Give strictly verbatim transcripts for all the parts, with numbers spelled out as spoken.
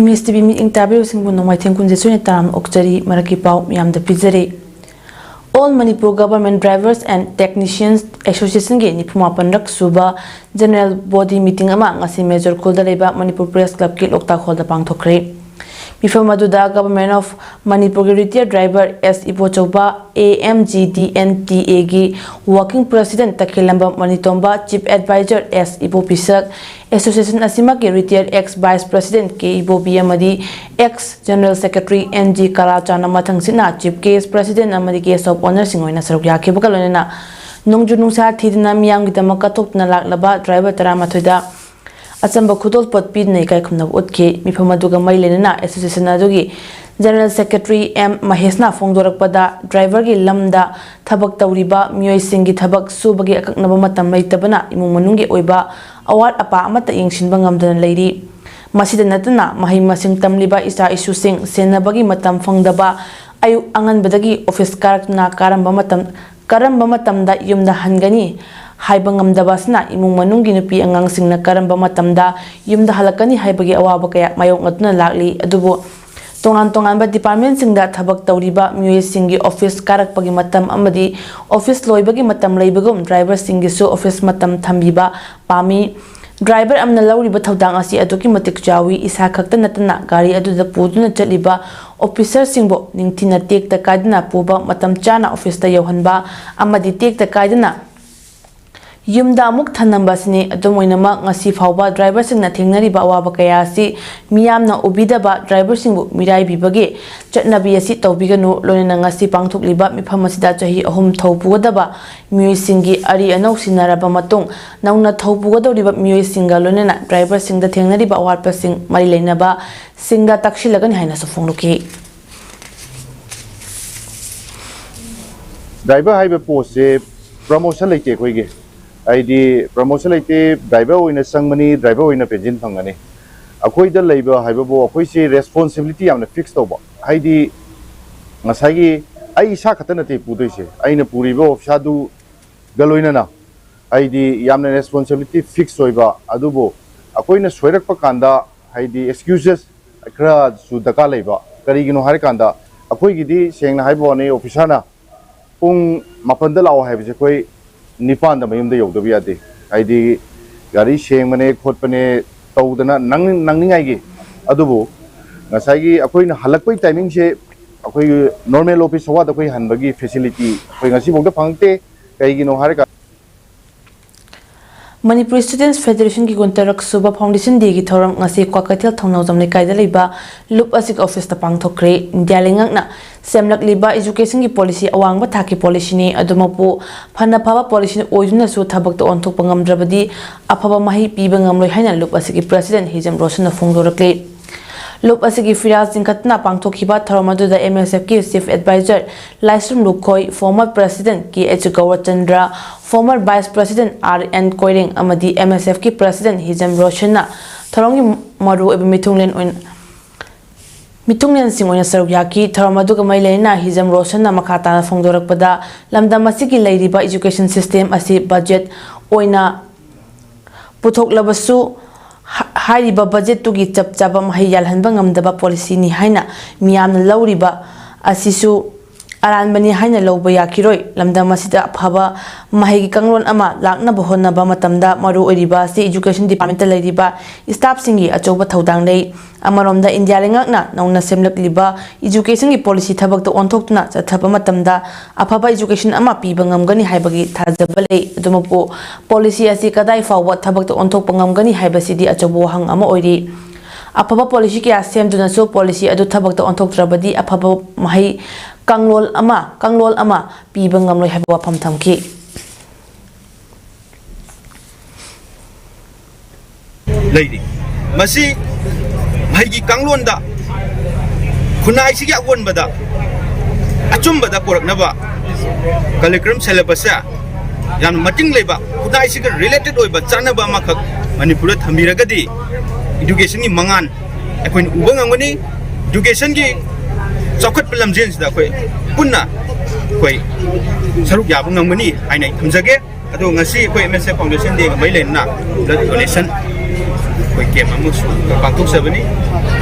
ꯃꯤꯁ T V ꯃꯤꯠꯌꯦꯡ ꯇꯥꯕꯤꯔꯤꯕꯁꯤꯡꯕꯨ ꯅꯣꯡꯃꯥꯏꯊꯦꯝ ꯀꯨꯟꯖꯦ ꯁꯣꯏꯅ ꯇꯔꯥꯝꯅ ꯑꯣꯛꯆꯔꯤ꯫ ꯃꯔꯛꯀꯤ ꯄꯥꯎ ꯃꯌꯥꯝꯗ ꯄꯤꯖꯔꯤ꯫ All Manipur Government Drivers and Technicians Associationꯒꯤ ꯅꯤꯐꯨ ꯃꯥꯄꯟꯔꯛ ꯁꯨꯕ General Body Meeting ꯑꯃ ꯉꯁꯤ ꯃꯦꯖꯣꯔ ꯈꯨꯜꯗ ꯂꯩꯕ ꯃꯅꯤꯄꯨꯔ Press Clubꯀꯤ ꯂꯣꯛꯇꯥꯛ ꯍꯣꯜꯗ ꯄꯥꯡꯊꯣꯛꯈ꯭ꯔꯦ꯫ ꯃꯤꯐꯝ ꯑꯗꯨꯗ Government of ꯃꯅꯤꯄꯨꯔꯒꯤ retired driver S Ibochouba, A M G D N T Aꯒꯤ Working President ꯇꯈꯦꯜꯂꯝꯕꯝ ꯃꯅꯤꯇꯣꯝꯕ, Chief Advisor S ꯏꯕꯣꯄꯤꯁꯛ, Association ꯑꯁꯤꯃꯛꯀꯤ retired ex Vice President K ꯏꯕꯣꯕꯤ ꯑꯃꯗꯤ ex General Secretary N G ꯀꯂꯥꯆꯥꯟ ꯑꯃ ꯊꯪꯁꯤꯠꯅ Chief Guest President ꯑꯃꯗꯤ Guest of Honourꯁꯤꯡ ꯑꯣꯏꯅ ꯁꯔꯨꯛ ꯌꯥꯈꯤꯕꯒ ꯂꯣꯏꯅꯅ ꯅꯣꯡꯖꯨ ꯅꯨꯡꯁꯥ ꯊꯤꯗꯅ ꯃꯤꯌꯥꯝꯒꯤꯗꯃꯛ ꯀꯠꯊꯣꯛꯇꯨꯅ ꯂꯥꯛꯂꯕ driver ꯇꯔꯥꯃꯥꯊꯣꯏꯗ ꯑꯆꯝꯕ ꯈꯨꯗꯣꯜꯄꯣꯠ ꯄꯤꯗꯨꯅ ꯏꯀꯥꯏ ꯈꯨꯝꯅꯕ ꯎꯠꯈꯤ꯫ ꯃꯤꯐꯝ ꯑꯗꯨꯒ ꯃꯔꯤ ꯂꯩꯅꯅ association ꯑꯗꯨꯒꯤ General Secretary M ꯃꯍꯦꯁꯅ ꯐꯣꯡꯗꯣꯔꯛꯄꯗ, driverꯒꯤ ꯂꯝꯗ ꯊꯕꯛ ꯇꯧꯔꯤꯕ ꯃꯤꯑꯣꯏꯁꯤꯡꯒꯤ ꯊꯕꯛ ꯁꯨꯕꯒꯤ ꯑꯀꯛꯅꯕ ꯃꯇꯝ ꯂꯩꯇꯕꯅ ꯏꯃꯨꯡ ꯃꯅꯨꯡꯒꯤ ꯑꯣꯏꯕ ꯑꯋꯥꯠ ꯑꯄꯥ ꯑꯃꯠꯇ ꯌꯦꯡꯁꯤꯟꯕ ꯉꯝꯗꯅ ꯂꯩꯔꯤ꯫ ꯃꯁꯤꯗ ꯅꯠꯇꯅ ꯃꯍꯩ ꯃꯁꯤꯡ ꯇꯝꯂꯤꯕ ꯏꯆꯥ ꯏꯁꯨꯁꯤꯡ ꯁꯦꯟꯅꯕꯒꯤ ꯃꯇꯝ ꯐꯪꯗꯕ, ꯑꯌꯨꯛ ꯑꯉꯟꯕꯗꯒꯤ office ꯀꯥꯔꯛꯇꯨꯅ ꯀꯔꯝꯕ ꯃꯇꯝ, ꯀꯔꯝꯕ ꯃꯇꯝꯗ ꯌꯨꯝꯗ ꯍꯟꯒꯅꯤ ꯍꯥꯏꯕ ꯉꯝꯗꯕ ꯑꯁꯤꯅ ꯏꯃꯨꯡ ꯃꯅꯨꯡꯒꯤ ꯅꯨꯄꯤ ꯑꯉꯥꯡꯁꯤꯡꯅ ꯀꯔꯝꯕ ꯃꯇꯝꯗ ꯌꯨꯝꯗ ꯍꯜꯂꯛꯀꯅꯤ ꯍꯥꯏꯕꯒꯤ ꯑꯋꯥꯕ ꯀꯌꯥ ꯃꯥꯌꯣꯛꯅꯗꯨꯅ ꯂꯥꯛꯂꯤ꯫ ꯑꯗꯨꯕꯨ ꯇꯣꯉꯥꯟ ꯇꯣꯉꯥꯟꯕ departmentꯁꯤꯡꯗ ꯊꯕꯛ ꯇꯧꯔꯤꯕ ꯃꯤꯑꯣꯏꯁꯤꯡꯒꯤ office ꯀꯥꯔꯛꯄꯒꯤ ꯃꯇꯝ ꯑꯃꯗꯤ office ꯂꯣꯏꯕꯒꯤ ꯃꯇꯝ ꯂꯩꯕꯒꯨꯝ driverꯁꯤꯡꯒꯤꯁꯨ office ꯃꯇꯝ ꯊꯝꯕꯤꯕ ꯄꯥꯝꯃꯤ꯫ Driver ꯑꯃꯅ ꯂꯧꯔꯤꯕ ꯊꯧꯗꯥꯡ ꯑꯁꯤ ꯑꯗꯨꯛꯀꯤ ꯃꯇꯤꯛ ꯆꯥꯎꯏ꯫ ꯏꯁꯥ ꯈꯛꯇ ꯅꯠꯇꯅ ꯒꯥꯔꯤ ꯑꯗꯨꯗ ꯄꯨꯗꯨꯅ ꯆꯠꯂꯤꯕ officerꯁꯤꯡꯕꯨ ꯅꯤꯡꯊꯤꯅ ꯇꯦꯛꯇ ꯀꯥꯏꯗꯅ ꯄꯨꯕ, ꯃꯇꯝ ꯆꯥꯅ officeꯇ ꯌꯧꯍꯟꯕ ꯑꯃꯗꯤ ꯇꯦꯛꯇ ꯀꯥꯏꯗꯅ ꯌꯨꯝꯗ ꯑꯃꯨꯛ ꯊꯅꯝꯕ ꯑꯁꯤꯅꯤ꯫ ꯑꯗꯨꯝ ꯑꯣꯏꯅꯃꯛ, ꯉꯁꯤ ꯐꯥꯎꯕ driverꯁꯤꯡꯅ ꯊꯦꯡꯅꯔꯤꯕ ꯑꯋꯥꯕ ꯀꯌꯥ ꯑꯁꯤ ꯃꯤꯌꯥꯝꯅ ꯎꯕꯤꯗꯕ driverꯁꯤꯡꯕꯨ ꯃꯤꯔꯥꯏꯕꯤꯕꯒꯤ ꯆꯠꯅꯕꯤ ꯑꯁꯤ ꯇꯧꯕꯤꯒꯅꯨ꯫ ꯂꯣꯏꯅꯅ ꯉꯁꯤ ꯄꯥꯡꯊꯣꯛꯂꯤꯕ ꯃꯤꯐꯝ ꯑꯁꯤꯗ ꯆꯍꯤ ꯑꯍꯨꯝ ꯊꯧ ꯄꯨꯒꯗꯕ ꯃꯤꯑꯣꯏꯁꯤꯡꯒꯤ ꯑꯔꯤ ꯑꯅꯧ ꯁꯤꯟꯅꯔꯕ ꯃꯇꯨꯡ, ꯅꯧꯅ ꯊꯧ ꯄꯨꯒꯗꯧꯔꯤꯕ ꯃꯤꯑꯣꯏꯁꯤꯡꯒ ꯂꯣꯏꯅꯅ driverꯁꯤꯡꯗ ꯊꯦꯡꯅꯔꯤꯕ ꯑꯋꯥꯠꯄꯁꯤꯡ ꯃꯔꯤ ꯂꯩꯅꯕꯁꯤꯡꯗ ꯇꯥꯛꯁꯤꯜꯂꯒꯅꯤ ꯍꯥꯏꯅꯁꯨ ꯐꯣꯡꯗꯣꯛꯈꯤ꯫ Driver ꯍꯥꯏꯕ postꯁꯦ promotion ꯂꯩꯇꯦ ꯑꯩꯈꯣꯏꯒꯤ꯫ ꯍꯥꯏꯗꯤ promotion ꯂꯩꯇꯦ, driver ꯑꯣꯏꯅ ꯆꯪꯕꯅꯤ, driver ꯑꯣꯏꯅ pension ꯐꯪꯒꯅꯤ꯫ ꯑꯩꯈꯣꯏꯗ ꯂꯩꯕ ꯍꯥꯏꯕꯕꯨ ꯑꯩꯈꯣꯏꯁꯤ responsibility ꯌꯥꯝꯅ fix ꯇꯧꯕ꯫ ꯍꯥꯏꯗꯤ ꯉꯁꯥꯏꯒꯤ ꯑꯩ ꯏꯁꯥ ꯈꯛꯇ ꯅꯠꯇꯦ ꯄꯨꯗꯣꯏꯁꯦ, ꯑꯩꯅ ꯄꯨꯔꯤꯕ officerꯗꯨꯒ ꯂꯣꯏꯅꯅ ꯍꯥꯏꯗꯤ ꯌꯥꯝꯅ responsibility fix ꯑꯣꯏꯕ꯫ ꯑꯗꯨꯕꯨ ꯑꯩꯈꯣꯏꯅ ꯁꯣꯏꯔꯛꯄ ꯀꯥꯟꯗ ꯍꯥꯏꯗꯤ excuses ꯈꯔꯁꯨ ꯗꯔꯀꯥꯔ ꯂꯩꯕ꯫ ꯀꯔꯤꯒꯤꯅꯣ ꯍꯥꯏꯔꯀꯥꯟꯗ, ꯑꯩꯈꯣꯏꯒꯤꯗꯤ ꯁꯦꯡꯅ ꯍꯥꯏꯕ ꯋꯥꯅꯤ, ꯑꯣꯐꯤꯁꯥꯔꯅ ꯄꯨꯡ ꯃꯥꯄꯟꯗ ꯂꯥꯛꯑꯣ ꯍꯥꯏꯕꯁꯦ ꯑꯩꯈꯣꯏ ꯅꯤꯄꯥꯟꯗ ꯃꯌꯨꯝꯗ ꯌꯧꯗꯕ ꯌꯥꯗꯦ꯫ ꯍꯥꯏꯗꯤ ꯒꯥꯔꯤ ꯁꯦꯡꯕꯅꯦ ꯈꯣꯠꯄꯅꯦ ꯇꯧꯗꯅ ꯅꯪ-, ꯅꯪꯅꯤꯡꯉꯥꯏꯒꯤ꯫ ꯑꯗꯨꯕꯨ ꯉꯁꯥꯏꯒꯤ ꯑꯩꯈꯣꯏꯅ ꯍꯜꯂꯛꯄꯒꯤ ꯇꯥꯏꯃꯤꯡꯁꯦ, ꯑꯩꯈꯣꯏꯒꯤ ꯅꯣꯔꯃꯦꯜ ꯑꯣꯐꯤꯁ ꯑꯋꯥꯗ ꯑꯩꯈꯣꯏ ꯍꯟꯕꯒꯤ ꯐꯦꯁꯤꯂꯤꯇꯤ ꯑꯩꯈꯣꯏ ꯉꯁꯤꯐꯥꯎꯗ ꯐꯪꯉꯛꯇꯦ꯫ ꯀꯩꯒꯤꯅꯣ ꯍꯥꯏꯔꯀꯥꯟꯗ, ꯃꯅꯤꯄꯨꯔ ꯁ꯭ꯇꯨꯗꯦꯟꯠꯁ ꯐꯦꯗꯔꯦꯁꯟꯒꯤ ꯀꯨꯟꯇꯔꯨꯛ ꯁꯨꯕ ꯐꯥꯎꯟꯗꯦꯁꯟ ꯗꯦꯒꯤ ꯊꯧꯔꯝ ꯉꯁꯤ ꯀ꯭ꯋꯥꯀꯩꯊꯦꯜ ꯊꯧꯅꯥꯎꯖꯝ ꯂꯩꯀꯥꯏꯗ ꯂꯩꯕ ꯂꯨꯞ ꯑꯁꯤꯒꯤ ꯑꯣꯐꯤꯁꯇ ꯄꯥꯡꯊꯣꯛꯈ꯭ꯔꯦ꯫ ꯏꯟꯗꯤꯌꯥ ꯂꯩꯉꯥꯛꯅ ꯁꯦꯝꯂꯛꯂꯤꯕ ꯏꯖꯨꯀꯦꯁꯟꯒꯤ ꯄꯣꯂꯤꯁꯤ ꯑꯋꯥꯡꯕ ꯊꯥꯛꯀꯤ ꯄꯣꯂꯤꯁꯤꯅꯤ꯫ ꯑꯗꯨꯃꯛꯄꯨ ꯐꯅ ꯐꯕ ꯄꯣꯂꯤꯁꯤ ꯑꯣꯏꯗꯨꯅꯁꯨ ꯊꯕꯛꯇ ꯑꯣꯟꯊꯣꯛꯄ ꯉꯝꯗ꯭ꯔꯕꯗꯤ ꯑꯐꯕ ꯃꯍꯩ ꯄꯤꯕ ꯉꯝꯂꯣꯏ ꯍꯥꯏꯅ ꯂꯨꯞ ꯑꯁꯤꯒꯤ ꯄ꯭ꯔꯁꯤꯗꯦꯟꯠ ꯍꯤꯖꯝ ꯔꯣꯁꯟꯅ ꯐꯣꯡꯗꯣꯔꯛꯂꯤ꯫ ꯂꯨꯞ ꯑꯁꯤꯒꯤ ꯐꯤꯔꯥꯜ ꯆꯤꯡꯈꯠꯇꯨꯅ ꯄꯥꯡꯊꯣꯛꯈꯤꯕ ꯊꯧꯔꯝ ꯑꯗꯨꯗ ꯑꯦꯝ ꯑꯦꯁ ꯑꯦꯐꯀꯤ chief adviser Laishram Lukhoi, former president K H Gourachandra, former vice president R N Koireng ꯑꯃꯗꯤ ꯑꯦꯝ ꯑꯦꯁ ꯑꯦꯐꯀꯤ ꯄ꯭ꯔꯁꯤꯗꯦꯟꯠ ꯍꯤꯖꯝ ꯔꯣꯁꯟꯅ ꯊꯧꯔꯝꯒꯤ ꯃꯔꯨꯑꯣꯏꯕ ꯃꯤꯊꯨꯡꯂꯦꯟ ꯑꯣꯏꯅ, ꯃꯤꯊꯨꯡꯂꯦꯟꯁꯤꯡ ꯑꯣꯏꯅ ꯁꯔꯨꯛ ꯌꯥꯈꯤ꯫ ꯊꯧꯔꯝ ꯑꯗꯨꯒ ꯃꯔꯤ ꯂꯩꯅꯅ ꯍꯤꯖꯝ ꯔꯣꯁꯟꯅ ꯃꯈꯥ ꯇꯥꯅ ꯐꯣꯡꯗꯣꯔꯛꯄꯗ, ꯂꯝꯗꯝ ꯑꯁꯤꯒꯤ ꯂꯩꯔꯤꯕ ꯏꯖꯨꯀꯦꯁꯟ ꯁꯤꯁꯇꯦꯝ ꯑꯁꯤ ꯕꯖꯦꯠ ꯑꯣꯏꯅ ꯄꯨꯊꯣꯛꯂꯕꯁꯨ, ꯍꯥ-, ꯍꯥꯏꯔꯤꯕ ꯕꯖꯦꯠꯇꯨꯒꯤ ꯆꯞ ꯆꯥꯕ ꯃꯍꯩ ꯌꯥꯜꯍꯟꯕ ꯉꯝꯗꯕ ꯄꯣꯂꯤꯁꯤꯅꯤ ꯍꯥꯏꯅ ꯃꯤꯌꯥꯝꯅ ꯂꯧꯔꯤꯕ ꯑꯁꯤꯁꯨ ꯑꯔꯥꯟꯕꯅꯤ ꯍꯥꯏꯅ ꯂꯧꯕ ꯌꯥꯈꯤꯔꯣꯏ꯫ ꯂꯝꯗꯝ ꯑꯁꯤꯗ ꯑꯐꯕ ꯃꯍꯩꯒꯤ ꯀꯥꯡꯂꯣꯟ ꯑꯃ ꯂꯥꯛꯅꯕ ꯍꯣꯠꯅꯕ ꯃꯇꯝꯗ ꯃꯔꯨ ꯑꯣꯏꯔꯤꯕ ꯑꯁꯤ ꯏꯖꯨꯀꯦꯁꯟ ꯗꯤꯄꯥꯔꯠꯃꯦꯟꯇ ꯂꯩꯔꯤꯕ ꯁ꯭ꯇꯥꯐꯁꯤꯡꯒꯤ ꯑꯆꯧꯕ ꯊꯧꯗꯥꯡ ꯂꯩ꯫ ꯑꯃꯔꯣꯝꯗ ꯏꯟꯗꯤꯌꯥ ꯂꯩꯉꯥꯛꯅ ꯅꯧꯅ ꯁꯦꯝꯂꯛꯂꯤꯕ ꯏꯖꯨꯀꯦꯁꯟꯒꯤ ꯄꯣꯂꯤꯁꯤ ꯊꯕꯛꯇ ꯑꯣꯟꯊꯣꯛꯇꯨꯅ ꯆꯠꯊꯕ ꯃꯇꯝꯗ ꯑꯐꯕ ꯏꯖꯨꯀꯦꯁꯟ ꯑꯃ ꯄꯤꯕ ꯉꯝꯒꯅꯤ ꯍꯥꯏꯕꯒꯤ ꯊꯥꯖꯕ ꯂꯩ꯫ ꯑꯗꯨꯃꯛꯄꯨ ꯄꯣꯂꯤꯁꯤ ꯑꯁꯤ ꯀꯗꯥꯏ ꯐꯥꯎꯕ ꯊꯕꯛꯇ ꯑꯣꯟꯊꯣꯛꯄ ꯉꯝꯒꯅꯤ ꯍꯥꯏꯕꯁꯤꯗꯤ ꯑꯆꯧꯕ ꯋꯥꯍꯪ ꯑꯃ ꯑꯣꯏꯔꯤ꯫ ꯑꯐꯕ ꯄꯣꯂꯤꯁꯤ ꯀꯌꯥ ꯁꯦꯝꯗꯨꯅꯁꯨ ꯄꯣꯂꯤꯁꯤ ꯑꯗꯨ ꯊꯕꯛꯇ ꯑꯣꯟꯊꯣꯛꯇ꯭ꯔꯕꯗꯤ ꯑꯐꯕ ꯃꯍꯩ ꯀꯥꯡꯂꯣꯟ ꯑꯃ, ꯀꯥꯡꯂꯣꯟ ꯑꯃ ꯄꯤꯕ ꯉꯝꯂꯣꯏ ꯍꯥꯏꯕ ꯋꯥꯐꯝ ꯊꯝꯈꯤ꯫ ꯂꯩꯔꯤ꯫ ꯃꯁꯤ ꯃꯍꯩꯒꯤ ꯀꯥꯡꯂꯣꯟꯗ ꯈꯨꯟꯅꯥꯏꯁꯤꯒꯤ ꯑꯑꯣꯟꯕꯗ ꯑꯆꯨꯝꯕꯗ ꯄꯨꯔꯛꯅꯕ ꯀꯔꯤꯀꯨꯂꯝ ꯁꯦꯂꯦꯕꯁꯁꯦ ꯌꯥꯝꯅ ꯃꯇꯤꯡ ꯂꯩꯕ, ꯈꯨꯟꯅꯥꯏꯁꯤꯒ ꯔꯤꯂꯦꯇꯦꯠ ꯑꯣꯏꯕ ꯆꯥꯟꯅꯕ ꯑꯃꯈꯛ ꯃꯅꯤꯄꯨꯔꯗ ꯊꯝꯕꯤꯔꯒꯗꯤ ꯏꯗꯨꯀꯦꯁꯟꯒꯤ ꯃꯉꯥꯜ ꯑꯩꯈꯣꯏꯅ ꯎꯕ ꯉꯝꯒꯅꯤ꯫ ꯏꯗꯨꯀꯦꯁꯟꯒꯤ ꯆꯥꯎꯈꯠꯄ ꯂꯝꯖꯦꯜꯁꯤꯗ ꯑꯩꯈꯣꯏ ꯄꯨꯟꯅ ꯑꯩꯈꯣꯏ ꯁꯔꯨꯛ ꯌꯥꯕ ꯉꯝꯒꯅꯤ ꯍꯥꯏꯅ ꯑꯩ ꯊꯝꯖꯒꯦ꯫ ꯑꯗꯣ ꯉꯁꯤ ꯑꯩꯈꯣꯏ ꯑꯦꯝ ꯑꯦꯁ ꯑꯦꯐ ꯐꯥꯎꯟꯗꯦꯁꯟ ꯗꯦꯒ ꯃꯔꯤ ꯂꯩꯅꯅ ꯕ꯭ꯂꯗ ꯗꯣꯅꯦꯁꯟ ꯑꯩꯈꯣꯏ ꯀꯦꯝ ꯑꯃꯁꯨ ꯄꯥꯡꯊꯣꯛꯆꯕꯅꯤ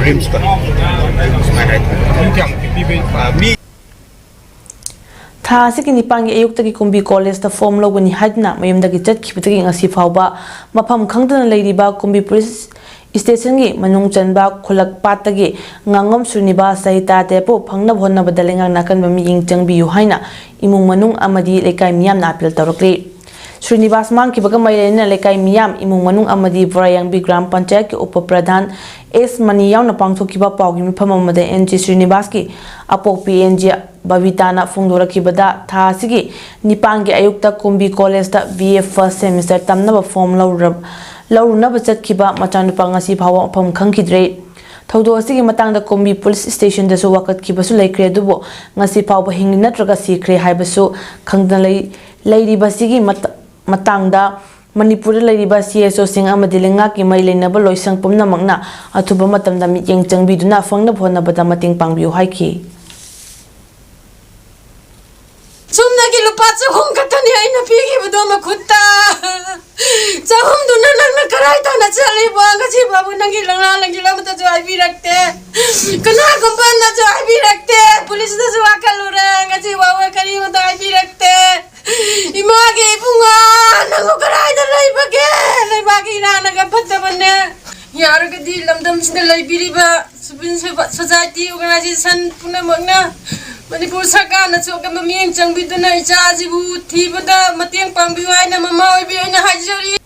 ꯔꯤꯝꯁꯇ꯫ ꯁꯨꯃꯥꯏꯅ ꯍꯥꯏ꯫ ꯃꯤ ꯀꯌꯥꯃꯨꯛꯇꯤ ꯄꯤꯕ? ꯑ, ꯃꯤ ꯊꯥ ꯑꯁꯤꯒꯤ ꯅꯤꯄꯥꯟꯒꯤ ꯑꯌꯨꯛꯇꯒꯤ ꯀꯨꯝꯕꯤ ꯀꯣꯂꯦꯖꯇ ꯐꯣꯝ ꯂꯧꯒꯅꯤ ꯍꯥꯏꯗꯨꯅ ꯃꯌꯨꯝꯗꯒꯤ ꯆꯠꯈꯤꯕꯗꯒꯤ ꯉꯁꯤ ꯐꯥꯎꯕ ꯃꯐꯝ ꯈꯪꯗꯅ ꯂꯩꯔꯤꯕ ꯀꯨꯝꯕꯤ ꯄꯨꯂꯤꯁ ꯁ꯭ꯇꯦꯁꯟꯒꯤ ꯃꯅꯨꯡ ꯆꯟꯕ ꯈꯨꯜꯂꯛ ꯄꯥꯠꯇꯒꯤ ꯉꯥꯉꯣꯝ ꯁ꯭ꯔꯤꯅꯤꯕꯥꯁ, ꯆꯍꯤ ꯇꯔꯥꯇꯔꯦꯠꯄꯨ ꯐꯪꯅꯕ ꯍꯣꯠꯅꯕꯗ ꯂꯩꯉꯥꯛꯅ ꯑꯀꯟꯕ ꯃꯤꯠꯌꯦꯡ ꯆꯪꯕꯤꯌꯨ ꯍꯥꯏꯅ ꯏꯃꯨꯡ ꯃꯅꯨꯡ ꯑꯃꯗꯤ ꯂꯩꯀꯥꯏ ꯃꯤꯌꯥꯝꯅ ꯑꯥꯄꯤꯜ ꯇꯧꯔꯛꯂꯤ꯫ ꯁ꯭ꯔꯤꯅꯤꯕꯥꯁ ꯃꯥꯡꯈꯤꯕꯒ ꯃꯔꯤ ꯂꯩꯅꯅ ꯂꯩꯀꯥꯏ ꯃꯤꯌꯥꯝ, ꯏꯃꯨꯡ ꯃꯅꯨꯡ ꯑꯃꯗꯤ ꯕꯣꯔꯥꯌꯥꯡꯕꯤ ꯒ꯭ꯔꯥꯝ ꯄꯟꯆꯥꯌꯠꯀꯤ ꯎꯄ ꯄ꯭ꯔꯙꯥꯟ ꯑꯦꯁ ꯃꯅꯤ ꯌꯥꯎꯅ ꯄꯥꯡꯊꯣꯛꯈꯤꯕ ꯄꯥꯎꯒꯤ ꯃꯤꯐꯝ ꯑꯃꯗ ꯑꯦꯟ ꯖꯤ ꯁ꯭ꯔꯤꯅꯤꯕꯥꯁꯀꯤ ꯑꯄꯣꯛꯄꯤ ꯑꯦꯟ ꯖꯤ ꯕꯕꯤꯇꯥꯅ ꯐꯣꯡꯗꯣꯔꯛꯈꯤꯕꯗ, ꯊꯥ ꯑꯁꯤꯒꯤ ꯅꯤꯄꯥꯟꯒꯤ ꯑꯌꯨꯛꯇ ꯀꯨꯝꯕꯤ ꯀꯣꯂꯦꯖꯇ ꯕꯤ ꯑꯦ ꯐꯥꯔꯁ ꯁꯦꯃꯤꯁꯇꯔ ꯇꯝꯅꯕ ꯐꯣꯝ ꯂꯧꯔꯨꯔ-, ꯂꯧꯔꯨꯅꯕ ꯆꯠꯈꯤꯕ ꯃꯆꯥꯅꯨꯄꯥ ꯉꯁꯤ ꯐꯥꯎꯕ ꯃꯐꯝ ꯈꯪꯈꯤꯗ꯭ꯔꯦ꯫ ꯊꯧꯗꯣꯛ ꯑꯁꯤꯒꯤ ꯃꯇꯥꯡꯗ ꯀꯨꯝꯕꯤ ꯄꯨꯂꯤꯁ ꯁ꯭ꯇꯦꯁꯟꯗꯁꯨ ꯋꯥꯀꯠꯈꯤꯕꯁꯨ ꯂꯩꯈ꯭ꯔꯦ, ꯑꯗꯨꯕꯨ ꯉꯁꯤ ꯐꯥꯎꯕ ꯍꯤꯡꯂꯤ ꯅꯠꯇ꯭ꯔꯒ ꯁꯤꯈ꯭ꯔꯦ ꯍꯥꯏꯕꯁꯨ ꯈꯪꯗꯅ ꯂꯩ-, ꯂꯩꯔꯤꯕꯁꯤꯒꯤ ꯃꯇ-, ꯃꯇꯥꯡꯗ ꯃꯅꯤꯄꯨꯔꯗ ꯂꯩꯔꯤꯕ ꯁꯤ ꯑꯦꯁ ꯑꯣꯁꯤꯡ ꯑꯃꯗꯤ ꯂꯩꯉꯥꯛꯀꯤ ꯃꯔꯤ ꯂꯩꯅꯕ ꯂꯣꯏꯁꯪ ꯄꯨꯝꯅꯃꯛꯅ ꯑꯊꯨꯕ ꯃꯇꯝꯗ ꯃꯤꯠꯌꯦꯡ ꯆꯪꯕꯤꯗꯨꯅ ꯐꯪꯅꯕ ꯍꯣꯠꯅꯕꯗ ꯃꯇꯦꯡ ꯄꯥꯡꯕꯤꯌꯨ ꯍꯥꯏꯈꯤ꯫ ꯆꯨꯝꯅꯒꯤ ꯂꯨꯄꯥ ꯆꯍꯨꯝ ꯈꯛꯇꯅꯤ ꯑꯩꯅ ꯄꯤꯈꯤꯕꯗꯣ ꯃꯈꯨꯠꯇ꯫ ꯆꯍꯨꯝꯗꯨꯅ ꯅꯪꯅ ꯀꯔꯥꯏ ꯇꯥꯅ ꯆꯠꯂꯤꯕ? ꯉꯁꯤ ꯐꯥꯎꯕ ꯅꯪꯒꯤ ꯂꯪꯂꯥ ꯂꯪꯖꯤꯜ ꯑꯃꯠꯇꯁꯨ ꯍꯥꯏꯕꯤꯔꯛꯇꯦ꯫ ꯀꯅꯥꯒꯨꯝꯕꯅꯁꯨ ꯍꯥꯏꯕꯤꯔꯛꯇꯦ꯫ ꯄꯨꯂꯤꯁꯇꯁꯨ ꯋꯥꯀꯠꯂꯨꯔꯦ, ꯉꯁꯤ ꯐꯥꯎꯕ ꯀꯔꯤꯃꯠꯇ ꯍꯥꯏꯕꯤꯔꯛꯇꯦ꯫ ꯏꯃꯥꯒꯤ ꯏꯕꯨꯡꯉꯣ, ꯅꯪꯕꯨ ꯀꯗꯥꯏꯗ ꯂꯩꯕꯒꯦ? ꯂꯩꯕꯥꯛꯀꯤ ꯏꯔꯥꯡꯅꯒ ꯐꯠꯇꯕꯅꯦ꯫ ꯌꯥꯔꯒꯗꯤ ꯂꯝꯗꯝꯁꯤꯗ ꯂꯩꯕꯤꯔꯤꯕ ꯁꯤꯚꯤꯜ ꯁꯣꯁꯥꯏꯇꯤ ꯑꯣꯔꯒꯅꯥꯏꯖꯦꯁꯟ ꯄꯨꯝꯅꯃꯛꯅ ꯃꯅꯤꯄꯨꯔ ꯁꯔꯀꯥꯔꯅꯁꯨ ꯑꯀꯟꯕ ꯃꯤꯠꯌꯦꯡ ꯆꯪꯕꯤꯗꯨꯅ ꯏꯆꯥ ꯑꯁꯤꯕꯨ ꯊꯤꯕꯗ ꯃꯇꯦꯡ ꯄꯥꯡꯕꯤꯌꯨ ꯍꯥꯏꯅ ꯃꯃꯥ ꯑꯣꯏꯕꯤ ꯑꯣꯏꯅ ꯍꯥꯏꯖꯔꯤ꯫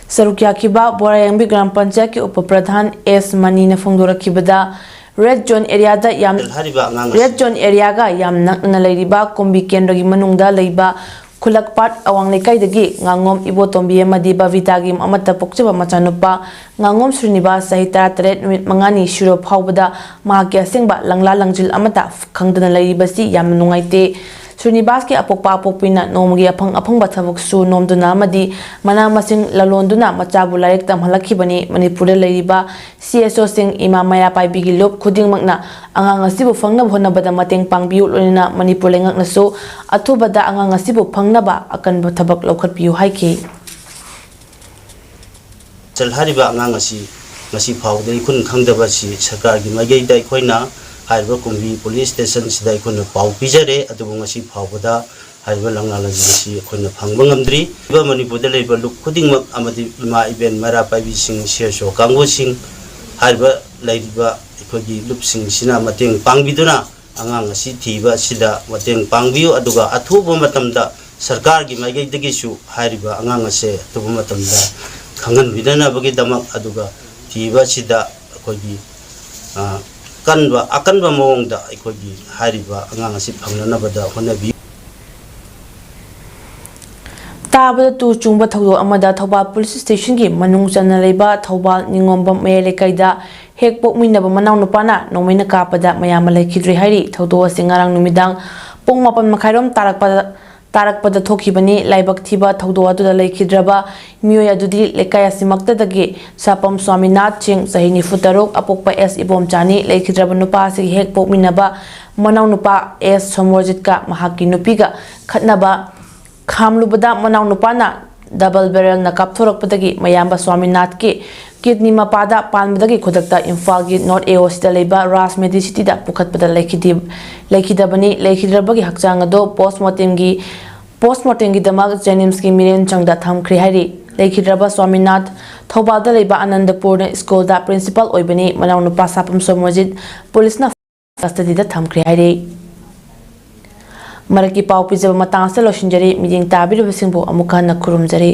ꯁꯔꯨꯛ ꯌꯥꯈꯤꯕ ꯕꯣꯔꯥꯌꯥꯡꯕꯤ ꯒ꯭ꯔꯥꯝ ꯄꯟꯆꯥꯌꯠꯀꯤ ꯎꯄ ꯄ꯭ꯔꯙꯥꯟ ꯑꯦꯁ ꯃꯅꯤꯅ ꯐꯣꯡꯗꯣꯔꯛꯈꯤꯕꯗ, ꯔꯦꯗ ꯖꯣꯟ ꯑꯦꯔꯤꯌꯥꯗ ꯌꯥꯝ, ꯍꯥꯏꯔꯤꯕ ꯑꯉꯥꯡ ꯑꯁꯤ ꯔꯦꯗ ꯖꯣꯟ ꯑꯦꯔꯤꯌꯥꯒ ꯌꯥꯝ ꯅꯛꯅ ꯂꯩꯔꯤꯕ ꯀꯨꯝꯕꯤ ꯀꯦꯟꯗ꯭ꯔꯒꯤ ꯃꯅꯨꯡꯗ ꯂꯩꯕ ꯈꯨꯜꯂꯛꯄꯥꯠ ꯑꯋꯥꯡ ꯂꯩꯀꯥꯏꯗꯒꯤ ꯉꯥꯉꯣꯝ ꯏꯕꯣꯇꯣꯝꯕꯤ ꯑꯃꯗꯤ ꯕꯕꯤꯇꯥꯒꯤ ꯑꯃꯠꯇ ꯄꯣꯛꯆꯕ ꯃꯆꯥꯅꯨꯄꯥ ꯉꯥꯉꯣꯝ ꯁ꯭ꯔꯤꯅꯤꯕꯥꯁ, ꯆꯍꯤ ꯇꯔꯥꯇꯔꯦꯠ, ꯅꯨꯃꯤꯠ ꯃꯉꯥꯅꯤ ꯁꯨꯔꯕ ꯐꯥꯎꯕꯗ ꯃꯍꯥꯛꯀꯤ ꯑꯁꯦꯡꯕ ꯂꯪꯂꯥ ꯂꯪꯖꯤꯜ ꯑꯃꯠꯇ ꯈꯪꯗꯅ ꯂꯩꯔꯤꯕꯁꯤ ꯌꯥꯝꯅ ꯅꯨꯡꯉꯥꯏꯇꯦ꯫ ꯁ꯭ꯔꯤꯅꯤꯕꯥꯁꯀꯤ ꯑꯄꯣꯛꯄ ꯑꯄꯣꯛꯄꯤꯅ ꯅꯣꯡꯃꯒꯤ ꯑꯐꯪ ꯑꯐꯪꯕ ꯊꯕꯛ ꯁꯨ ꯅꯣꯝꯗꯨꯅ ꯑꯃꯗꯤ ꯃꯅꯥ ꯃꯁꯤꯡ ꯂꯂꯣꯟꯗꯨꯅ ꯃꯆꯥꯕꯨ ꯂꯥꯏꯔꯤꯛ ꯇꯝꯍꯜꯂꯛꯈꯤꯕꯅꯤ꯫ ꯃꯅꯤꯄꯨꯔꯗ ꯂꯩꯔꯤꯕ ꯁꯤ ꯑꯦꯁ ꯑꯣꯁꯤꯡ, ꯏꯃꯥ ꯃꯩꯔꯥ ꯄꯥꯏꯕꯤꯒꯤ ꯂꯨꯞ ꯈꯨꯗꯤꯡꯃꯛꯅ ꯑꯉꯥꯡ ꯑꯁꯤꯕꯨ ꯐꯪꯅꯕ ꯍꯣꯠꯅꯕꯗ ꯃꯇꯦꯡ ꯄꯥꯡꯕꯤꯌꯨ, ꯂꯣꯏꯅꯅ ꯃꯅꯤꯄꯨꯔ ꯂꯩꯉꯥꯛꯅꯁꯨ ꯑꯊꯨꯕꯗ ꯑꯉꯥꯡ ꯑꯁꯤꯕꯨ ꯐꯪꯅꯕ ꯑꯀꯟꯕ ꯊꯕꯛ ꯂꯧꯈꯠꯄꯤꯌꯨ ꯍꯥꯏꯈꯤ꯫ ꯍꯥꯏꯔꯤꯕ ꯑꯉꯥꯡ ꯑꯁꯤ ꯉꯁꯤ ꯐꯥꯎꯕꯗ ꯏꯈꯨꯟ ꯈꯪꯗꯕ ꯑꯁꯤ ꯁꯔꯀꯥꯔꯒꯤ ꯃꯥꯏꯀꯩꯗ ꯑꯩꯈꯣꯏꯅ ꯍꯥꯏꯔꯤꯕ ꯀꯨꯝꯕꯤ ꯄꯨꯂꯤꯁ ꯁ꯭ꯇꯦꯁꯟꯁꯤꯗ ꯑꯩꯈꯣꯏꯅ ꯄꯥꯎ ꯄꯤꯖꯔꯦ꯫ ꯑꯗꯨꯕꯨ ꯉꯁꯤ ꯐꯥꯎꯕꯗ ꯍꯥꯏꯔꯤꯕ ꯂꯪꯂꯥ ꯂꯪꯖꯤꯟ ꯑꯁꯤ ꯑꯩꯈꯣꯏꯅ ꯐꯪꯕ ꯉꯝꯗ꯭ꯔꯤ꯫ ꯍꯥꯏꯔꯤꯕ ꯃꯅꯤꯄꯨꯔꯗ ꯂꯩꯔꯤꯕ ꯂꯨꯞ ꯈꯨꯗꯤꯡꯃꯛ ꯑꯃꯗꯤ ꯏꯃꯥ ꯏꯕꯦꯟ ꯃꯩꯔꯥ ꯄꯥꯏꯕꯤꯁꯤꯡ, ꯁꯤꯑꯦꯁꯑꯣ ꯀꯥꯡꯕꯨꯁꯤꯡ, ꯍꯥꯏꯔꯤꯕ ꯂꯩꯔꯤꯕ ꯑꯩꯈꯣꯏꯒꯤ ꯂꯨꯞꯁꯤꯡꯁꯤꯅ ꯃꯇꯦꯡ ꯄꯥꯡꯕꯤꯗꯨꯅ ꯑꯉꯥꯡ ꯑꯁꯤ ꯊꯤꯕ ꯑꯁꯤꯗ ꯃꯇꯦꯡ ꯄꯥꯡꯕꯤꯌꯨ꯫ ꯑꯗꯨꯒ ꯑꯊꯨꯕ ꯃꯇꯝꯗ ꯁꯔꯀꯥꯔꯒꯤ ꯃꯥꯏꯀꯩꯗꯒꯤꯁꯨ ꯍꯥꯏꯔꯤꯕ ꯑꯉꯥꯡ ꯑꯁꯦ ꯑꯊꯨꯕ ꯃꯇꯝꯗ ꯈꯪꯍꯟꯕꯤꯗꯅꯕꯒꯤꯗꯃꯛ, ꯑꯗꯨꯒ ꯊꯤꯕ ꯑꯁꯤꯗ ꯑꯩꯈꯣꯏꯒꯤ, ꯑ, ꯀꯟꯕ, ꯑꯀꯟꯕ ꯃꯑꯣꯡꯗ ꯑꯩꯈꯣꯏꯒꯤ ꯍꯥꯏꯔꯤꯕ ꯑꯉꯥꯡ ꯑꯁꯤ ꯐꯪꯅꯅꯕꯗ ꯍꯣꯠꯅꯕꯤꯌꯨ꯫ ꯇꯥꯕꯗ ꯇꯨ ꯆꯨꯡꯕ ꯊꯧꯗꯣꯛ ꯑꯃꯗ ꯊꯧꯕꯥꯜ ꯄꯨꯂꯤꯁ ꯁ꯭ꯇꯦꯁꯟꯒꯤ ꯃꯅꯨꯡ ꯆꯟꯅ ꯂꯩꯕ ꯊꯧꯕꯥꯜ ꯅꯤꯉꯣꯝꯕꯝ ꯃꯌꯥꯏ ꯂꯩꯀꯥꯏꯗ ꯍꯦꯛ ꯄꯣꯛꯃꯤꯟꯅꯕ ꯃꯅꯥꯎꯅꯨꯄꯥꯅ ꯅꯣꯡꯃꯩꯅ ꯀꯥꯞꯄꯗ ꯃꯌꯥꯝ ꯑꯃ ꯂꯩꯈꯤꯗ꯭ꯔꯦ ꯍꯥꯏꯔꯤ꯫ ꯊꯧꯗꯣꯛ ꯑꯁꯤ ꯉꯔꯥꯡ ꯅꯨꯃꯤꯗꯥꯡ ꯄꯨꯡ ꯃꯥꯄꯟ ꯃꯈꯥꯏꯔꯣꯝ ꯇꯥꯔꯛꯄꯗ, ꯇꯥꯔꯛꯄꯗ ꯊꯣꯛꯈꯤꯕꯅꯤ꯫ ꯂꯥꯏꯕꯛ ꯊꯤꯕ ꯊꯧꯗꯣꯛ ꯑꯗꯨꯗ ꯂꯩꯈꯤꯗ꯭ꯔꯕ ꯃꯤꯑꯣꯏ ꯑꯗꯨꯗꯤ ꯂꯩꯀꯥꯏ ꯑꯁꯤꯃꯛꯇꯗꯒꯤ ꯁꯥꯄꯝ ꯁ꯭ꯋꯥꯃꯤꯅꯥꯊ ꯁꯤꯡ, ꯆꯍꯤ ꯅꯤꯐꯨ ꯇꯔꯨꯛ, ꯑꯄꯣꯛꯄ ꯑꯦꯁ ꯏꯕꯣꯝꯆꯥꯅꯤ꯫ ꯂꯩꯈꯤꯗ꯭ꯔꯕ ꯅꯨꯄꯥ ꯑꯁꯤꯒꯤ ꯍꯦꯛ ꯄꯣꯛꯃꯤꯟꯅꯕ ꯃꯅꯥꯎꯅꯨꯄꯥ ꯑꯦꯁ ꯁꯣꯃꯣꯔꯖꯤꯠꯀ ꯃꯍꯥꯛꯀꯤ ꯅꯨꯄꯤꯒ ꯈꯠꯅꯕ ꯈꯥꯝꯂꯨꯕꯗ ꯃꯅꯥꯎꯅꯨꯄꯥꯅ ꯗꯕꯜ ꯕꯦꯔꯦꯜꯅ ꯀꯥꯞꯊꯣꯔꯛꯄꯗꯒꯤ ꯃꯌꯥꯝꯕ ꯁ꯭ꯋꯥꯃꯤꯅꯥꯊꯀꯤ ꯀꯤꯗꯅꯤ ꯃꯄꯥꯗ ꯄꯥꯟꯕꯗꯒꯤ ꯈꯨꯗꯛꯇ ꯏꯝꯐꯥꯜꯒꯤ ꯅꯣꯔꯠ ꯑꯦ ꯑꯣ ꯁꯤꯗ ꯂꯩꯕ ꯔꯥꯖ ꯃꯦꯗꯤꯁꯤꯇꯤꯗ ꯄꯨꯈꯠꯄꯗ ꯂꯩꯈꯤꯗꯦ-, ꯂꯩꯈꯤꯗꯕꯅꯤ꯫ ꯂꯩꯈꯤꯗ꯭ꯔꯕꯒꯤ ꯍꯛꯆꯥꯡ ꯑꯗꯨ ꯄꯣꯁꯃꯣꯔꯇꯦꯝꯒꯤ, ꯄꯣꯁꯃꯣꯔꯇꯦꯝꯒꯤꯗꯃꯛ ꯖꯦꯅꯤꯝꯁꯀꯤ ꯃꯤꯔꯦꯟ ꯆꯪꯗ ꯊꯝꯈ꯭ꯔꯦ ꯍꯥꯏꯔꯤ꯫ ꯂꯩꯈꯤꯗ꯭ꯔꯕ ꯁ꯭ꯋꯥꯃꯤꯅꯥꯊ ꯊꯧꯕꯥꯜꯗ ꯂꯩꯕ ꯑꯅꯟꯗꯄꯨꯔ ꯁ꯭ꯀꯨꯜꯗ ꯄ꯭ꯔꯤꯟꯁꯤꯄꯥꯜ ꯑꯣꯏꯕꯅꯤ꯫ ꯃꯅꯥꯎꯅꯨꯄꯥ ꯁꯥꯄꯝ ꯁꯣꯃꯣꯔꯖꯤꯠ ꯄꯨꯂꯤꯁꯅ ꯀꯁꯇꯗꯤꯗ ꯊꯝꯈ꯭ꯔꯦ ꯍꯥꯏꯔꯤ꯫ ꯃꯔꯛꯀꯤ ꯄꯥꯎ ꯄꯤꯖꯕ ꯃꯇꯥꯡ ꯑꯁꯤꯗ ꯂꯣꯏꯁꯤꯟꯖꯔꯤ꯫ ꯃꯤꯠꯌꯦꯡ ꯇꯥꯕꯤꯔꯤꯕꯁꯤꯡꯕꯨ ꯑꯃꯨꯛ ꯍꯟꯅ ꯈꯨꯔꯨꯝꯖꯔꯤ꯫